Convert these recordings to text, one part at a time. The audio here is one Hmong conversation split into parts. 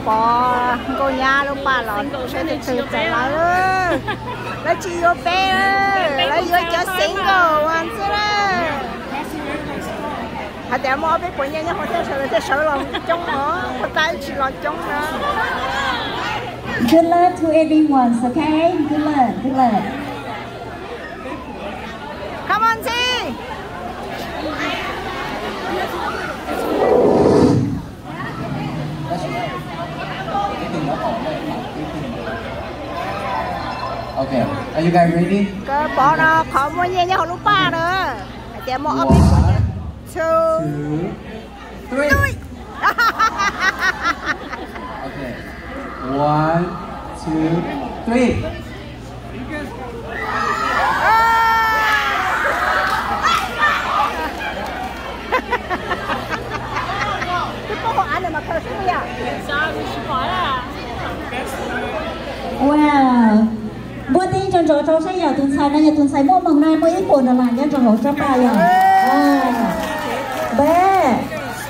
Pov nkauj nyab lub paj los tsheb twg twg txawm lawv, lawv tsis yuav peb, lawv yuav cov single xwb na. Hais tias muaj ob peb puas nyiaj nyob hauv thiaj sawv, lawv thiaj sawv los coob os, puas tab tsis los coob na. Good luck to everyone, okay? Good luck, good luck. Come on, Chi. Okay, are you guys ready? Kawg Pov no qhov muaj nyiaj nyob hauv lub paj na. Hais tias muaj ob peb puas nyiaj. Two, three. Okay. One, two, three. Twb poob hauv av ntawm mas khaws xwb yom. Wow. Npuaj tij nrov nrov rau saib yog tus ntxhais no yog tus ntxhais muaj hmoo na, muaj ib puas dollar nyob rau hauv tsob paj yom. Npawg,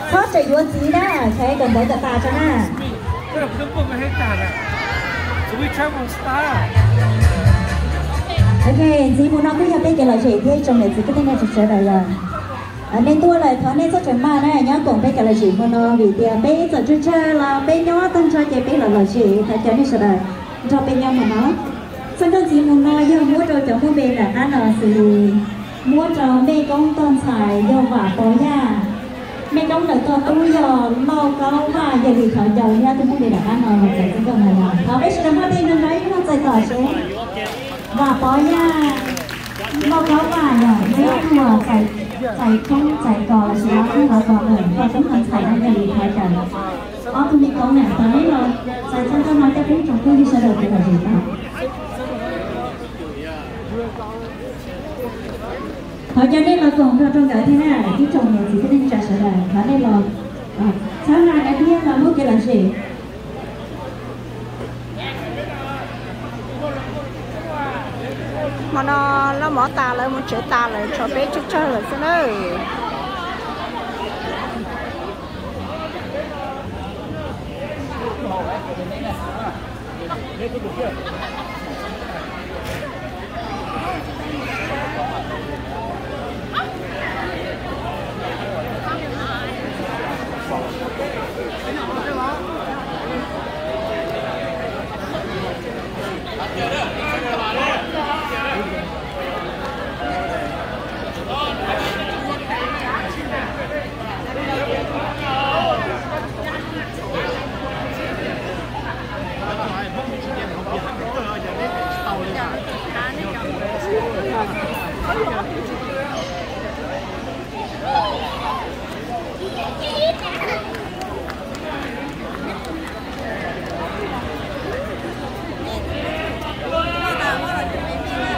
txhob tseem yuav txiv na, txhais kom ntawd kom tas tso na. Ok, ntxiv mus no kuj yog peb kev lom zem thiab ib tsoom niam txiv kwv tij neej tsa sawv daws yog nej tuaj lawm thov nej txhob tseem maj na, nyob koom peb kev lom zem hmo no vim tias peb txawm tsawg tsawg los peb nyob tag nrho ces peb los lom zem thov caw nej sawv daws nrog peb nyob hmo no. Txoj nkauj ntxiv mus no yog muab rau cov muaj npe nram qab no xws li muab rau mej koob toj ntxhais yog Vam Pov Yaj, mej koob ntawm toj tub yog Lauj Kaub Vaj, yog li thov caw nyob tus muaj npe nram qab no txais txoj nkauj no yog thov peb sawv daws npaj tij nrog nrog ib pliag txais tom seb Vam Pov Yaj, Lauj Kaub Vaj yog neb ib tug txais, txais koob txais kos los sis ob tug hauv kos lawm, koj tub ntxhais no yog li thov caw ob tug mej koob na, thov neb los txais txoj nkauj no coj peb tsoom phooj ywg sawv daws kev lom zem tau. Thov caw nej los koom nrog rau nkawd thiab na, ib tsoom niam txiv kwv tij neej tsa sawv daws, thov nej los txhawb nqa nkawd thiab los muaj kev lom zem. Hmo no loj mov tas lawv mus tsev tas lawm, tshuav peb tsawg tsawg lawm xwb nawb.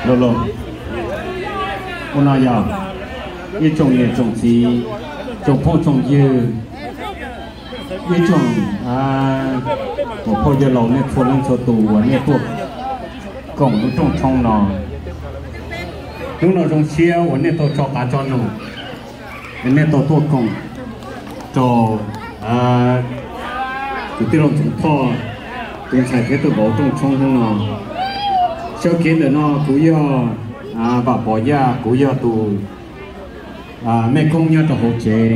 Los los, ua no yog ib tsoom niam tsoom txiv, tsoom phooj tsoom ywg, ib tsoom muam phauj yawg laus nej txhua leej txhua tus uas nej tuaj koom lub rooj tshoob no. Hnub no zoo siab uas nej tau tso qav tso num, nej tau tuaj koom rau tus tij laug Ntxoov Thoj, tus ntxhais thiab tus vauv rooj tshoob hnub no. Sawv kev ntawm no kuv yog Vam Pov Yaj, kuv yog tus mej koob nyob rau hauv tsev.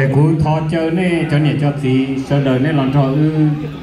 Es kuv thov caw nej cov niam cov txiv sawv daws nej los nrog wb